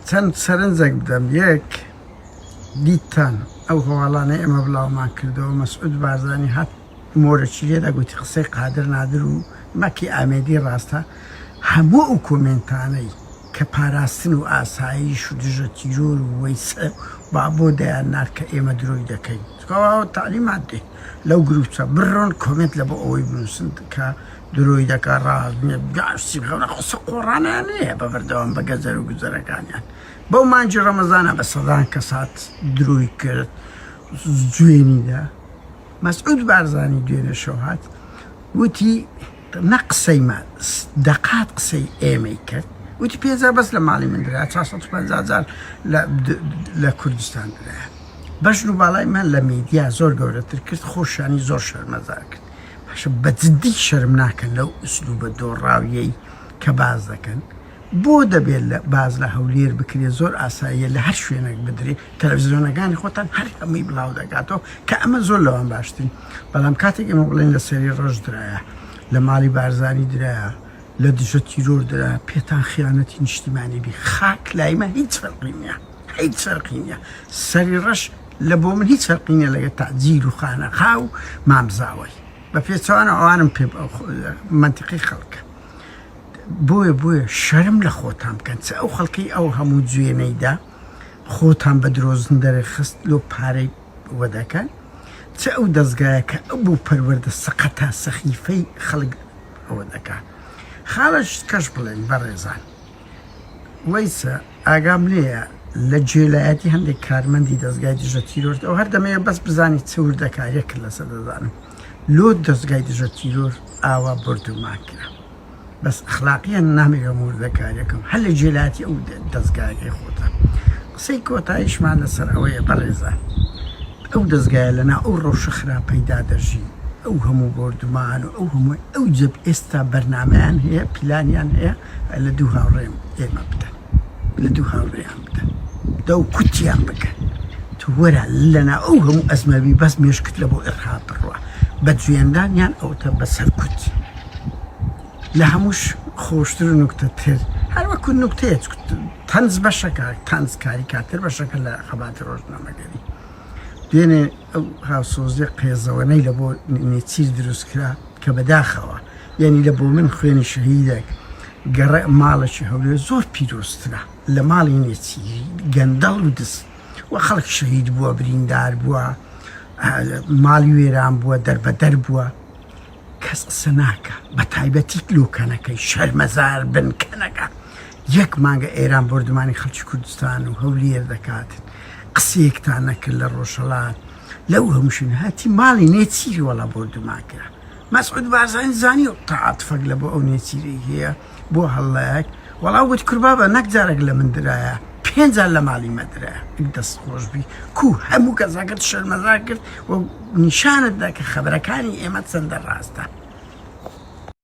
چەند سەرنجێک بدەم یەک دیتتان ئەو هەواڵانەی ئێمە بڵاومان کردەوە مەسعود بارزانی هات مۆرەکی لێدا گوتی قسەی قادر نادر و مەکی ئامێدی ڕاستە هەموو ئەو کۆمێنتانەی کە پاراستن و ئاسایش و دژە تیرۆر و وەیسە بابۆ دەیان نارد کە ئێمە درۆی دەکەین چکەوە تەعلیمات دێ لەو گروپچە بڕۆن کۆمێنت لە بۆ ئەوەی بنووسن کە درۆی دەکا ڕاست نیە گاشتی خەونە قسە قۆڕانیان نیە بە بەردەوام بە گەزەر و گوزەرەکانیان بەو مانگی ڕەمەزانە بە سەدان کەسات درۆی کرد جوێنی دا مەسعود بارزانی دوێنێ شەو هات وتی نە قسەی ما دەقات قسەی ئێمەی کرد وتی پێنج بەس لە ماڵی من درا 450 جار لە کوردستان درا بەژن و باڵای من لە میدیا زۆر گەورەتر کرد خۆشانی زۆر شەرمەزار کرد باشە بە جدی شەرم ناکەن لەو ئوسلوبە دۆڕاویەی کە باس دەکەن؟ بۆ دەبێت لە باس لە هەولێر بکرێت زۆر ئاساییە لە هەر شوێنێک بدرێ تەلەفزیۆنەکانی خۆتان هەر هەمووی بڵاو دەکاتەوە کە ئەمە زۆر لەوان باشترین بەڵام کاتێک ئێمە بڵێن لە سەری ڕەش درایە لە ماڵی بارزانی درایە لە دژە تیرۆر درا پێتان خیانەتی نیشتیمانی بی خاک لایمە هیچ فەرقی نییە هیچ فەرقی نییە سەری ڕەش لە بۆ من هیچ فەرقی نییە لەگە تەعجیل و خانەقا و مامزاوەی بە پێچەوانە ئەوانم پێ مەنتیقی خەڵکە بۆیە بۆیە شەرم لە خۆتان بکەن چ ئەو خەڵکی ئەو هەموو جوێنەیدا خۆتان بە درۆزن دەرخست لۆ پارەی وە دەکەن چ ئەو دەزگایە کە ئەو بۆ پەروەردە سەقەتە سەخیفەی خەڵک ئەوە دەکات خاڵش کەش بڵێن بەڕێزان وەیسە ئاگام لێیە لە جێلایەتی هەندێک کارمەندی دەزگای دژە تیرۆر ئەو هەر دەمەیە بەس بزانی چ وردەکاریەکرد لەسەر دەزانم لۆ دەزگای دژە تیرۆر ئاوا بۆردومان کرا بەس ئەخلاقیان نامەوێ وردەکاریەکەم هەر لە جێلاتی ئەو دەزگایەکەی خۆتان قسەی کۆتاییشمان لەسەر ئەوەیە بەڕێزان ئەو دەزگایە لەنا ئەو ڕەوشە خراپەیدا دەژی ئەو هەموو بۆردومان و ئەو هەموو ئەو جەب ئێستا بەرنامەیان هەیە پلانیان هەیە لە دوو هاوڕێم ئێمە بدەن لە دوو هاوڕێیان بدەن دەو کوتیان بکەن تو وەرە لەنا ئەو هەموو ئەزمەبی بەس مێشکت لە بۆ ئێرهاب بڕوا بە جوێندان یان ئەوتە بە سەرکوت لە هەمووش خۆشتر و نوکتەتر هەر وەکو نوکتەیە تەنز بەشەکە تەنز کاریکاتر بەشەکە لە خەباتی ڕۆژنامەگەری دوێنێ ئەو هاوسۆزیە قێزەوەنەی لە بۆ نێچیر دروست کرا کە بەداخەوە یعنی لە بۆ من خوێنی شەهیدێک گەڕێ ماڵێکی هەولێر زۆر پیرۆزترە لە ماڵی نێچیری گەندەڵ و دز و خەڵک شەهید بووە بریندار بووە ماڵی وێران بووە دەربەدەر بووە کەس قسە ناکا بە تایبەتی لۆ کەنەکەی شەرمەزار بن کەنەکە یەک مانگە ئێران بۆردومانی خەڵکی کوردستان و هەولێر دەکات قسەیەکتان نەکرد لە ڕۆژهەڵات لەو هەموو شوێنە هەتی ماڵی نێچیری وەڵا بۆردومان کرا مەسعود بارزانی زانی تەعاتفەک لە بۆ ئەو نێچیرەی هەیە بۆ هەڵەیەک وەڵا وت کوربابە نەک جارێک لە من درایە پێنج جار لە ماڵی مە درایە دەست خۆش بی کو هەموو کەسەکەت شەرمەزار کرد و نیشانت دا کە خەبەرەکانی ئێمە چەندە ڕاستە.